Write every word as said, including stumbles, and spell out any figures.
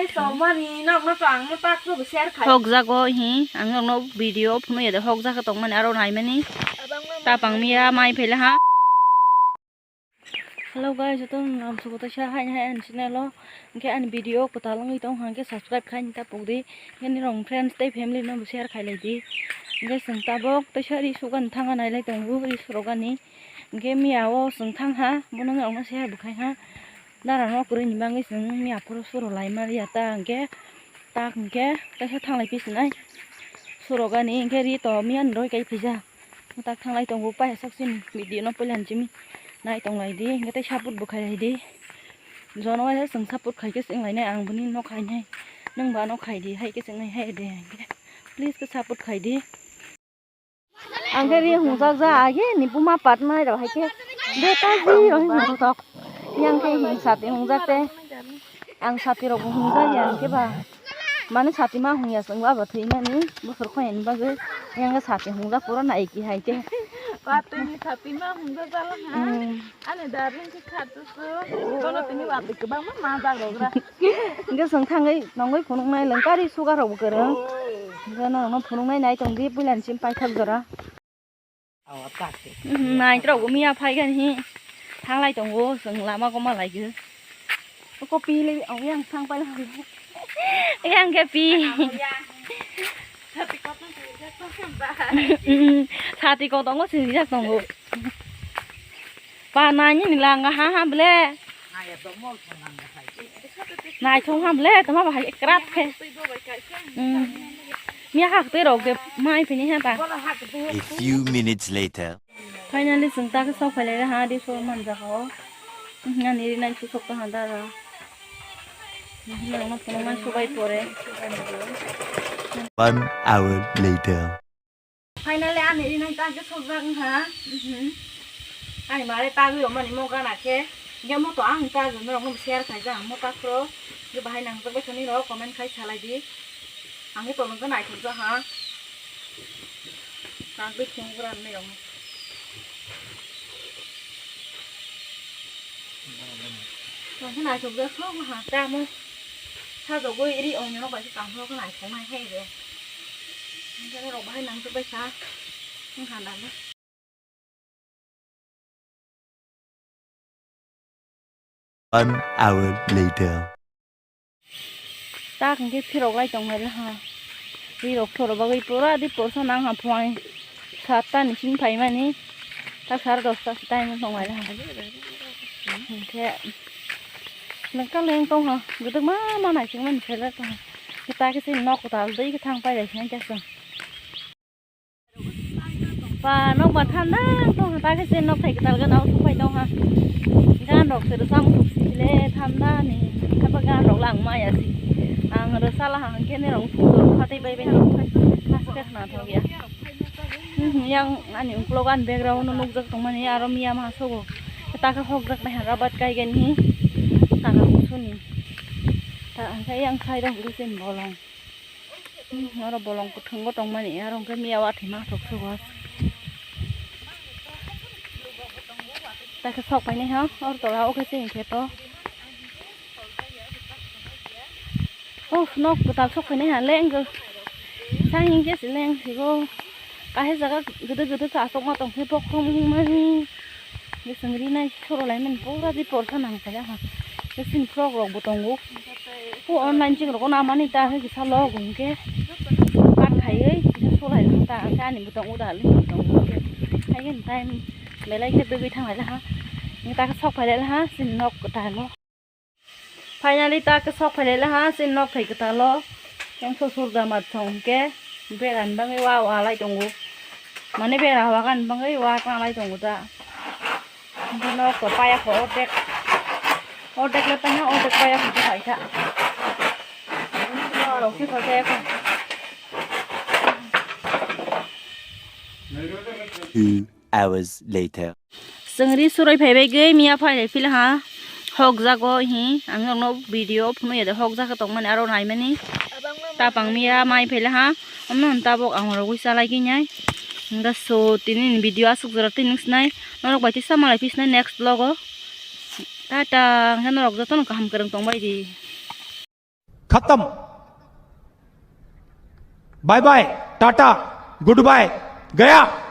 Tongmani nokno to ang no tak khe bo share khai. Hokjago hi, ang nokno video phunuk ya de, hokjak khe tongmani aro naimani. Tapang miya mai phela ha. Hello guys, joto ram sugo ta sha hai hai ani channel o. Hingke ani video kwtal wngwi tong hangke subscribe khai ni ta pok di. Hingke ni rong friends tei family no bo share khai lai di. Hingke chwng tabok tei sari sugan thanga nai lai tongo ri surok ani. Hingke miya o chwng thang ha, bono wng se hai bo khai ha. Nara no kwrwi ni bagwi chwng miya phuru suru lai ma riya ta hingke. Tak hingke kaisa thanglai phi sinai. Surok ani hingke ri to miya ni roi kai phija. Tak thanglai tongo paya sak sini video no puila ni chimi nai tong lai di hingke tei support bo khai lai di. Jono waisa chwng support khai khe chwng lai nai ang bini no khai nai. Nwng ba no khai di hai khe chwng nai hai de hingke. Please khe support khai di. Ang khe ri hungjak ja agi ni buma patnai rok hai khe beta ji rok hwnwi tok. Yang khe hing sati hungjak te. Ang sati rok bo hungjak ya hingke ba. Mani sati ma hungya chwng ba bo thwi mani bosor khoyani bagwi. Yang khe sati hungjak pura nai ki hai te. Patwi ni sati ma hungjak jala ha. Hmm. Ani darling khe kha tu tu. Kono tini watwi kwbangma majak rok ra. Hingke chwng thangwi nongwi phunuknai lwng kari sugar rokbo kwrwng. Hingke norokno phunuknai nai tong di puilani sim paithak jora. Awa tak se. Mhm, nai rokbo miya phaigan hi thanglai tongo chwng lama goma laigwi. Kopi le ang yang thang pai lang. Yang ke pi. Sati kotongo sinijak tongo. Pa nani ni langa ha ha ble. Naithok ha ble tama bahai krat khe. Miya khak twi rok de mai phini ha ta. A few minutes later. Finally chwng ta khe sok phailai ha di so man jaga o. Nani ri nai su sok ta ha dara. Nang no phone man su bai pore. One hour later. Finally ani ri nai ta khe sok jak ha. Ani mare ta gwi o mani mo gana khe. Ge mo to ang ta gwi norok no share khai jak mo ta khro. Ge bahai nang jak bai thani rok comment khai salai di. Ang khe tolong khe naithok jak ha. Kangtwi thung bwrang nai rok. Ang khe naithok jak sok ha tamo. Sajagwi ri ong norok bai khe kangthok khe naithok nai hai de. Ang khe norok bahai nang jak bai kha. Wng kha nang. One hour later. Tak hingke phirok lai tong nai le ha. Rirok thoro bagwi pura di porsa nang ha phuai satta ni simi phaimani. Tak sare dosta se time tong nai le ha. Hingke lengka leng tong ha. Guduk ma ma nai sing mani se le tong ha. Kita kisi nok kwtal dui khe thang pai lai sing khe song. Ba, nok ba thanda tong ha, ta khe se nok thai kwtal gana o supai tong ha. Gan rok se rwchapmung si le thanda ni, haba gan rok lang maya si. Ang rwchapla ha hwnkhe nirok phung rok phatwi bai bai ni, haste khna thok ya. Hmm, yang ani ukulok ani background o nukjak tongmani aro miya ma sogo. Ta khe hokjak bai ha rabat kai gani, ta khe kusuni. Ta hwnkhe yang sai rok bwswk bolong. Hmm, oro bolong kwthwngo tongmani, aro hwnkhe miya wathaima thok sugo. Ta khe sok painai ha, oro tola o khe se hwnkhe to. Oh, nok kwtal sok painai ha, leng khe. Sang hwnkhe se leng sigo. Kahai jaga gede gede khe asokma tongkhe bokhorok wngmani. Bwswng rinai sorolaimani pura di porsa nangkha ya ha. Bwswng frok rok bo tongo. O online ching rok namani ta khe kisa log hwnkhe kat khaiwi kisa solai ta khe ani bo tongo da hali tongo hwnkhe. Haikhe time belai khe begwi thanglai ha. Hwnkhe ta khe sok phailai ha chini nok kwtal o. Finally ta khe sok phailai ha chini nok thai kwtal o. Yang so sur da mat song hwnkhe beran bagwi wa wa lai tongo. Mane bera wa gan bagwi wa tang lai tongo ta. Hwnkhe nok to paya kho ordek. Ordek le paina, ordek paya kho hai kha. Rok se kho paya kho. Two hours later. Chwng ri suroi phaibai gwi miya phailai phila ha. Hokjago hi, ang nokno video phunuk ya de hokjak khe tongmani aro naimani. Tapang miya mai phaila ha. Omno hwn tabok ang rogwi chalai gwi nai. Hwnkhe so tini ni video aswk jora twi nung sinai. Norok bai tisa malai phi sinai next vlog o. Tata, hwnkhe norok jotono kaham kwrwng tongbai di. Khatam. Bye bye, tata, goodbye, gaya.